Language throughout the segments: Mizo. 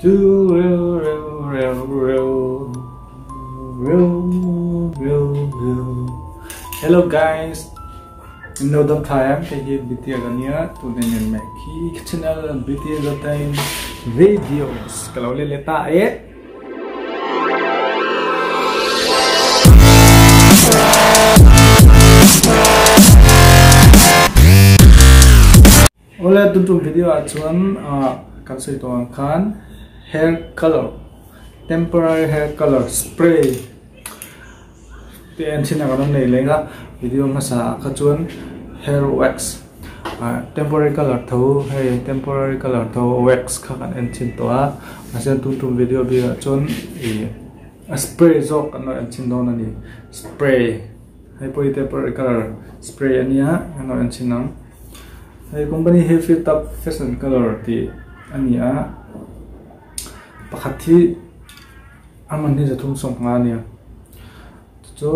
Tu reu reu reu reu reu reu reu Hello guys In lo dam tha em kei hi Bitia ka nia tune nen mek hi channel Bitia Zotain Videos ka lo let leh ta e. Awle tun tum video ah chuan kan sawi tawh ang khan hair color temporary hair color spray te en thin a kan awm nei leng a video hmasa ah kha chuan hair wax temporary color tho hei temporary color tho wax kha kan en thin tawh a mahse tun tum video bik ah chuan ih a spray zawk kan lo en thin dawn a ni spray hei pawh hi temporary color spray a nia kan lo en thin ang. Hei company hi fit up fashion color tih a ni a pakhat hi a man hi 350 a ni a chu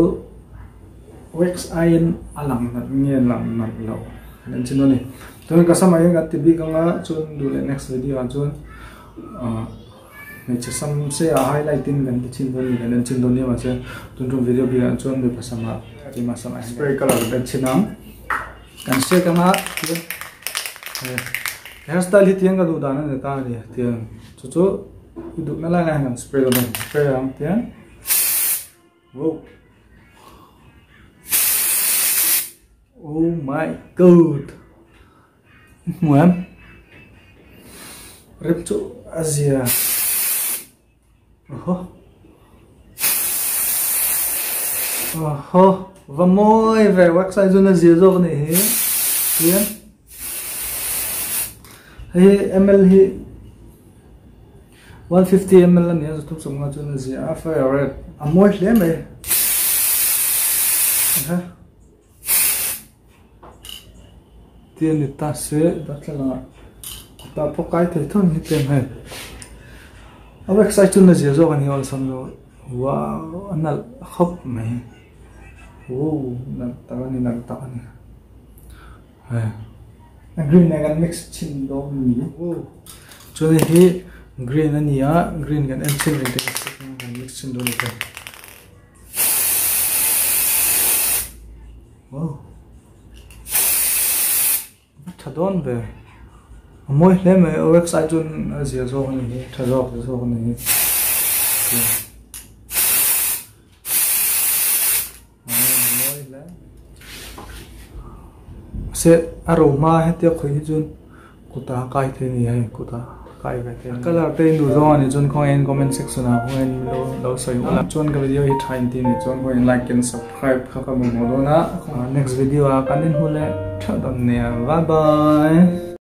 wax aiin a lang nalh nge lang nalh loh kan en chin a ni chuan ka sam ah hian kan ti bik ang a chuan duh leh next video ah chuan ahh hmeichhe sam se ah highlight in kan ti chin dawn a ni kan en chin dawn nia mahse tun tum video bik ah chuan mipa sam ah keimah sam ah hian spray color kan en chin ang. Kan hriat anga tiang hairstyle hi tiang ka duh dan a ni ta a ni tiang chu chu i duh na lai lai hian kan spray dawn a ni spray ang tiang wow oh my god hmu em rem chu a zia. Aw va mawi ve website chu na zir zawk a nih hi tian hei hi ml hi 150 ml a ni a zathum sawmnga chuan a zia a fire red a mawi hle mai Tian ni ta se darthlalang ah tah pawh kai thei thawm hi tlem hei a website chu na zia zawk a ni awlsam lo wow a nalh khawp mai wow nalh tak a ni nalh tak a ni hei a green nen kan mix chhin dawn a ni chuan hei hi green a ni a green kan en chhin reng te kan mix chhin dawn a ni te. Wow. A tha dawn ve. A mawi hle mai a website chuan a zia zawk a ni hi tha zawk zawk a ni hi. Mawi hle. Se a ro hma hetia khawi hi chuan Kuta kai thei ni hei kuta kai ve thei color te in duh zawng a nih chuan khawngaih in comment section ah khawngaih in lo lo sawi ula chuan ka video hi tha in ti nih chuan khawngaih in like and subscribe kha ka mamawh dawn a next video ah kan inhmu leh theuh dawn nia bye bye.